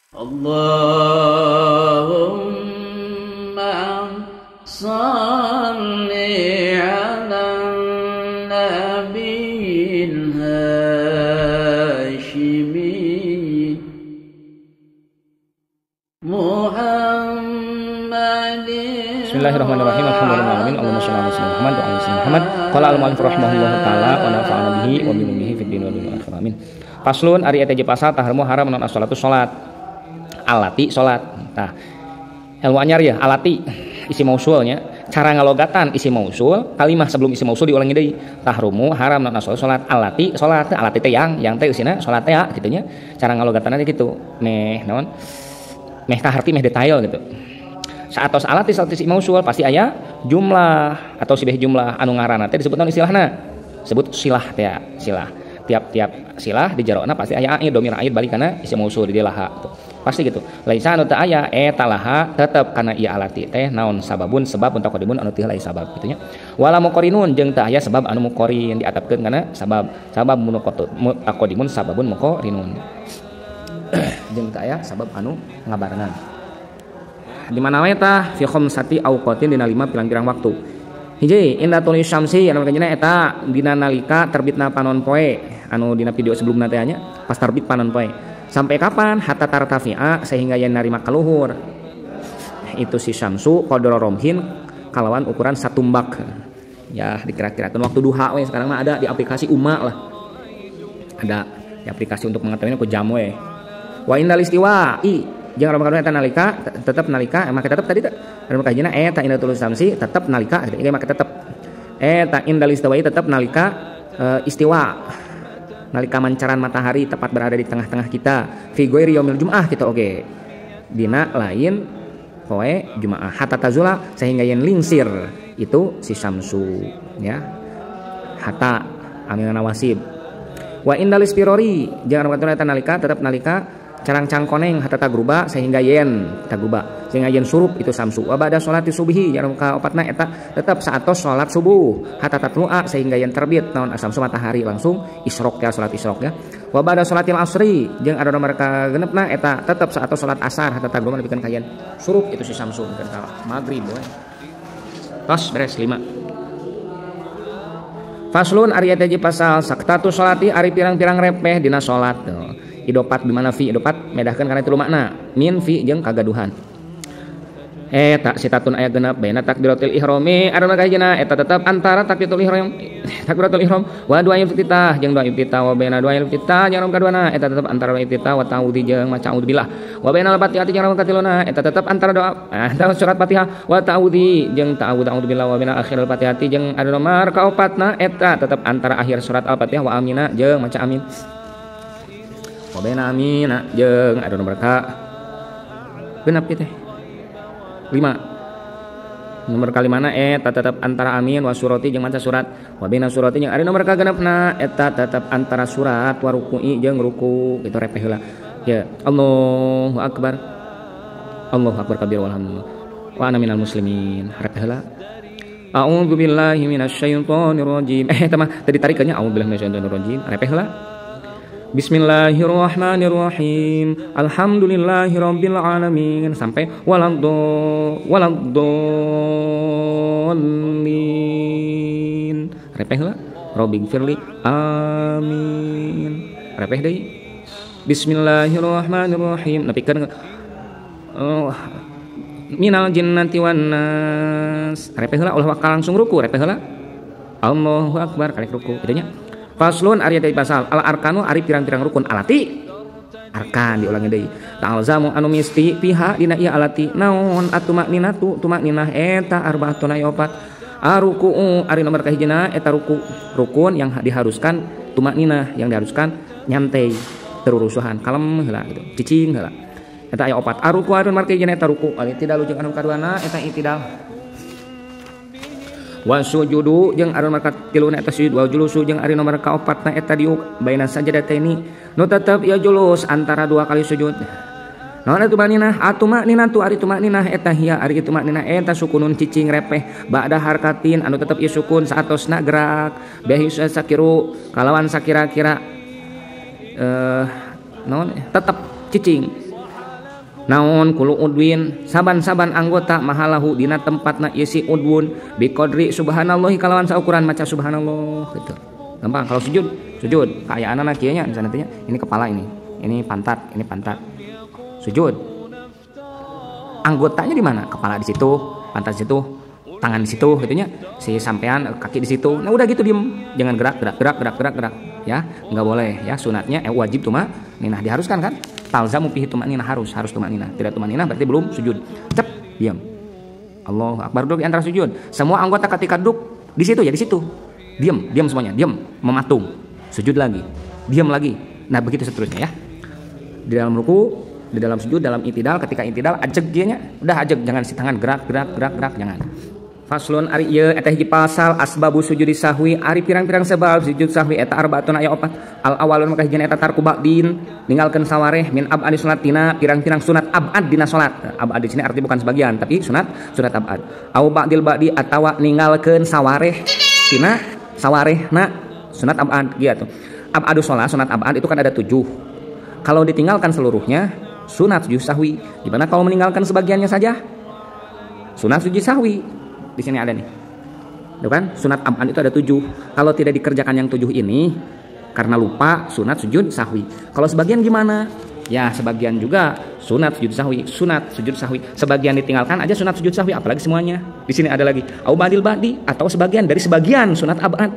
Allahumma salli ala nabiyil hashimi Muhammadin. Bismillahirrahmanirrahim. Alhamdulillahirabbil alamin. Allahumma shalli ala sayyidina Muhammad wa ala sayyidina Muhammad. Qala al-mu'allif rahimahullahu taala wa nafa'ana bihi wa bi ulumihi fid din wa dunya akhirah. Amin. Faslun ari eta pasal tahrimu haram non as-salatu salat. Alati salat. Tah. Ilmu anyar ya, alati isi mausulnya, cara ngalogatan isi mausul, kalimah sebelum isi mausul diulangi deui. Tahrumu haram non as-salatu salat, alati salat, alati teh yang teh eusina salat teh ya kitu nya. Cara ngalogatanna teh kitu. Meh naon? Meh kaharti meh detail gitu. Saatos alati salat isi mausul pasti aya jumlah atau sibeh jumlah anu ngaranna teh disebut naon istilahna? Sebut silah teh ya, silah. Tiap-tiap silah di jarona pasti aya aid domir aid balik kana isi mausul di laha tuh. Pasti gitu. Laisa anu teu aya eta laha tetep kana ieu alati teh naon sababun sebab mutaqaddimun anu teu lain sabab kitu nya. Wala muqarinun jeung teu aya sebab anu muqarin diatapkeun kana sabab. Sabab mutaqaddimun sababun muqarinun. Jeung teu aya sabab anu ngabarengan. Di mana wae tah fi khamsati awqatin dina 5 pirang-pirang waktu. Hiji inda tuli syamsi anu kajina eta dina nalika terbitna panon poe anu dina video sebelumna teh nya pas terbit panon poe. Sampai kapan hatta tartafi'a sehingga yen narima kaluhur itu si syamsu qadra romhin kalawan ukuran satumbak. Ya dikira-kirakan waktu duha we sekarang mah ada di aplikasi Uma lah. Ada di aplikasi untuk mengetahui ku jam we. Wa indal istiwa i jeung ramadan eta nalika tetep nalika make tetep tadi teh anu kajina eta inda tulus samsi tetep nalika ieu make tetep eta indal istiwa tetep nalika istiwa nalika mancaran matahari tepat berada di tengah-tengah kita fi ghairi yaumil jumaah kita oge dina lain poe jumaah hatta tazula sehingga yen lingsir itu si syamsu ya hatta amilna wasib wa indal ispirori jangan ramadan eta nalika tetep nalika carang cangkoneng hatta tagruba sehingga yen tagruba sehingga yen surup itu samsu wa ba'da sholati subhi jarum ka opatna eta tetep saatos salat subuh hatta tatlu'a sehingga yen terbit naon asamsu matahari langsung isyrok ya salat isyrok ya wa ba'da sholatil asri jeung ada nomor ka genepna eta tetep saatos salat asar hatta tagruba nepikeun ka yen surup itu si samsu nepikeun ka magrib we tos beres 5. Faslun ari eta pasal saktatu sholati ari pirang-pirang repeh dina salat. Idopat di mana fi idopat medahkan karena itu makna min fi jeung kagaduhan eta sitatun aya genep baina takbiratul ihrami arana kahijina eta tetep antara takbiratul ihram wa doa iftitah jeung doa iftitah wa baina doa iftitah jeung kaduana eta tetep antara doa iftitah wa ta'udzi jeung maca auzubillah wa baina al-fatihah jeung katiluna eta tetep antara doa surat Fatihah wa ta'udzi jeung ta'awudz auzubillah wa baina akhir al-fatihah jeung anu nomor kaopatna eta tetep antara akhir surat al-Fatihah wa amina jeung maca amin wa baina amina jeung anu nomor ka genep ieu teh 5 nomor kalimana eta tetep antara amin wa surati jeung maca surat wa baina surati jeung ari nomor kagenepna eta tetep antara surat wa ruku'i jeung ruku gitu repeh heula ya Allahu akbar Allahu akbar kabir walhamdulillah wa ana minal muslimin repeh heula a'udzu billahi minasyaitonir rajim eta mah tadi tarikannya a'udzu billahi minasyaitonir rajim repeh heula. Bismillahirrahmanirrahim. Alhamdulillahirabbil alamin sampai waladhdallin. Repeh lah. Rabbighfirli. Amin. Repeh deui. Bismillahirrahmanirrahim. Nepikeun minal jinnati wan nas. Repeh heula ulah wakal langsung ruku, repeh heula. Allahu akbar karek ruku kitu nya. Faslun ari teh pasal al arkanu ari pirang-pirang rukun alati arkan diulangi deui ta'alzamu anu misti piha dina ieu alati naon atumakninatu tumakninah eta arbaatun aya opat aruku'u ari nomor kahijina eta ruku rukun yang diharuskan tumakninah yang diharuskan nyantai terurusuhan kalem heula gitu cicing heula eta aya opat aruku ari nomor kahijina eta ruku ari tidak lujeng anu kaduana eta itidal wa sujudu jeung ari nomor katiluna eta sujud wa julusu jeung ari nomor kaopatna eta diuk baina sajadataini nu tetep ieu julus antara dua kali sujud naon atuh maninah atumakninah tu ari tumakninah eta hiya ari tumakninah eta sukunun cicing repeh ba'da harkatin anu tetep ieu sukun saatosna gerak bihi sakiru kalawan sakira-kira naon tetep cicing Naon kulu udwin saban-saban anggota mahalahu dina tempatna isi udwun biqadri subhanallahi kalawan saukuran maca subhanallah gitu. Gampang kalau sujud, sujud kayak anak kieu nya misalnya nantinya ini kepala ini pantat, ini pantat. Sujud. Anggotanya di mana? Kepala di situ, pantat di situ, tangan di situ gitu nya. Si sampean kaki di situ. Nah udah gitu diem, jangan gerak gerak gerak gerak gerak gerak ya, nggak boleh ya. Sunatnya wajib tumakninah diharuskan kan? Talzamu fihi tumakninah, harus tumakninah. Tidak tumakninah berarti belum sujud. Cep, diam. Allahu akbar, duduk di antara sujud. Semua anggota ketika duduk di situ ya di situ. Diam, diam semuanya, diam, mematung. Sujud lagi, diam lagi. Nah, begitu seterusnya ya. Di dalam ruku, di dalam sujud, dalam itidal, ketika itidal ajeg dianya, udah ajeg, jangan si tangan gerak gerak gerak gerak, jangan. Faslun ari ieu eta hiji pasal asbabu sujudi sahwi ari pirang-pirang sebab sujud sahwi eta arbaatun aya opat. Al awalun maka hijina eta tarku ba'din ninggalkeun sawareh min ab'adi salatina pirang-pirang sunat ab'ad dina salat. Ab'ad di sini arti bukan sebagian tapi sunat sunat ab'ad. Au ba'dil ba'di atawa ninggalkeun sawareh tina sawarehna sunat ab'ad gitu. Ab'adu salat sunat ab'ad itu kan ada 7. Kalau ditinggalkan seluruhnya sunat sujud sahwi. Gimana kalau meninggalkan sebagiannya saja? Sunat sujud sahwi. Di sini ada nih. Tuh kan, sunat ab'ad itu ada 7. Kalau tidak dikerjakan yang 7 ini karena lupa sunat sujud sahwi. Kalau sebagian gimana? Ya, sebagian juga sunat sujud sahwi, sunat sujud sahwi. Sebagian ditinggalkan aja sunat sujud sahwi, apalagi semuanya. Di sini ada lagi au ba'dil ba'di atau sebagian dari sebagian sunat ab'ad.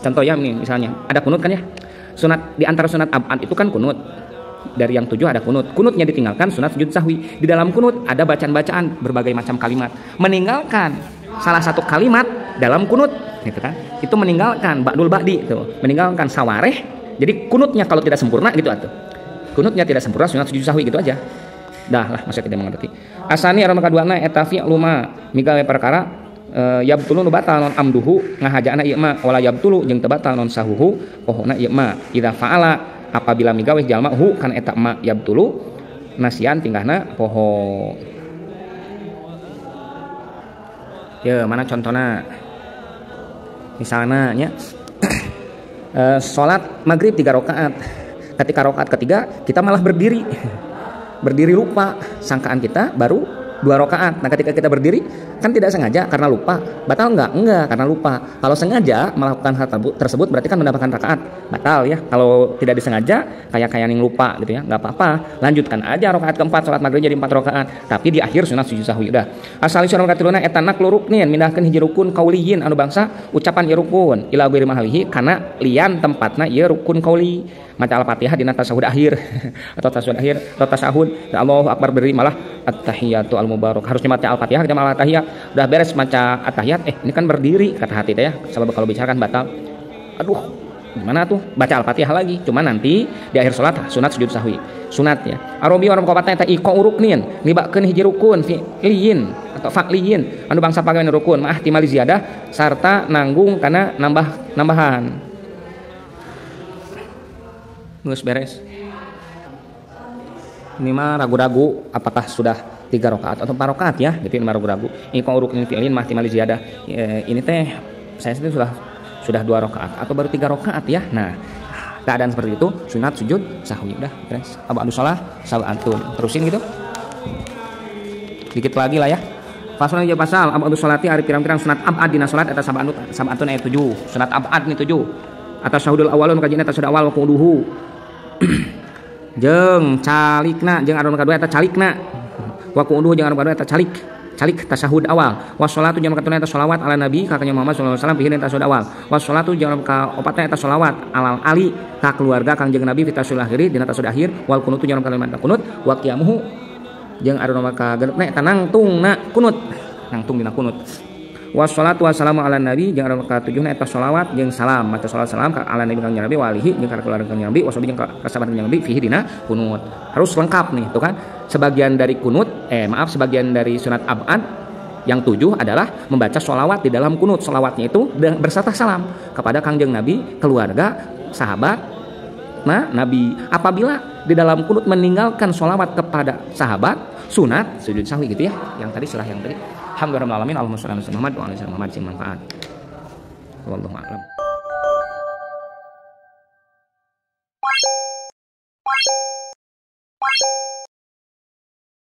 Contoh ya nih misalnya, ada kunut kan ya? Sunat di antara sunat ab'ad itu kan kunut. Dari yang 7 ada kunut. Kunutnya ditinggalkan sunat sujud sahwi. Di dalam kunut ada bacaan-bacaan berbagai macam kalimat. Meninggalkan salah satu kalimat dalam kunut gitu kan, itu meninggalkan ba'dul ba'di itu, meninggalkan sawareh. Jadi kunutnya kalau tidak sempurna gitu atuh. Kunutnya tidak sempurna sunat sujud sahwi gitu aja. Dah lah maksudnya tidak mengerti. Asani anu kaduana eta fi'lu ma migawe perkara yabtulu nu batal non amduhu ngahajaana ieu ma wala yabtulu jeung teu batal non sahuhu pohona ieu ma idza fa'ala apabila migawe jalma hu kana eta ma yabtulu nasian tingkahna poho. Ya, mana contohnya? Misalnya nya sholat maghrib 3 rakaat. Ketika rakaat ketiga kita malah berdiri. Berdiri lupa, sangkaan kita baru 2 rakaat. Nah, ketika kita berdiri kan tidak sengaja karena lupa. Batal enggak? Enggak, karena lupa. Kalau sengaja melakukan hal tersebut berarti kan mendapatkan rakaat. Batal ya. Kalau tidak disengaja kayak yang lupa gitu ya, enggak apa-apa. Lanjutkan aja rakaat keempat salat maghrib jadi 4 rakaat. Tapi di akhir sunat sujud sahwi udah. Asal surah katiluna eta naklu ruknin mindahkeun hiji rukun kauliyin anu bangsa ucapan ieu rukun ila ghairi mahalihi kana lian tempatna ieu rukun kauli. Maca Al-Fatihah dina tasyahud akhir atau tasyahud akhir atau tasyahud Allahu akbar berdiri malah at-tahiyatu al-mubarak. Harusnya maca Al-Fatihah sama al-tahiyat. Udah beres maca at-tahiyat, ini kan berdiri kata hati teh ya. Sebab kalau bicara kan batal. Aduh, gimana tuh? Baca Al-Fatihah lagi. Cuma nanti di akhir salat sunat sujud sahwi. Sunat ya. Arabi orang kopatna eta iqa ruknin, nibakeun hiji rukun fi'liyin atau fa'liyin anu bangsa pagawean rukun mah ihtimali ziyadah sarta nanggung kana nambah nambahan. Ngus beres. Ini mah ragu-ragu apakah sudah 3 rakaat atau 4 rakaat ya. Jadi ini mah ragu-ragu. Ini kok rukun fi'lin mah ihtimali ziyadah. Ini teh saya sendiri sudah 2 rakaat atau baru 3 rakaat ya. Nah, keadaan seperti itu sunat sujud sahwi udah beres. Abadu shalah salatun. Terusin gitu. Dikit lagi lah ya. Faslun ieu pasal abadu sholati ari pirang-pirang sunat abad dina salat eta sab'atun ayat 7. Sunat abad ni 7. Atas syahudul awalun kajina tasyahud awal wa quduhu. Jeung calikna jeung anu kadua eta calikna. Wa quduhu jeung anu kadua eta calik. Calik tasyahud awal. Wa sholatu jeung katuna eta sholawat ala nabi ka kanjeng Muhammad sallallahu alaihi wasallam bihi tasyahud awal. Wa sholatu jeung ka opatna eta sholawat alal ali ka keluarga kanjeng Nabi fi tasyahud akhiri dina tasyahud akhir wal kunutu jeung kalimat kunut wa qiyamuhu jeung anu ka genepna eta nangtungna kunut. Nangtung dina kunut. Wassalatu wassalamu ala nabi jeung anu katujuhna eta sholawat jeung salam maca sholawat salam ka ala nabi kanjeng Nabi walihi jeung ka keluarga kanjeng Nabi wasobi jeung ka sahabat kanjeng Nabi fihi dina kunut. Harus lengkap nih tuh kan. Sebagian dari kunut sebagian dari sunat ab'ad yang 7 adalah membaca sholawat di dalam kunut. Sholawatnya itu berserta salam kepada kanjeng Nabi, keluarga, sahabat, nah Nabi. Apabila di dalam kunut meninggalkan sholawat kepada sahabat, sunat sujud sahwi gitu ya. Yang tadi surah yang tadi. Alhamdulillah alamin, Allahumma sholli ala Muhammad wa ala ali Muhammad, sing manfaat. Wallahu a'lam.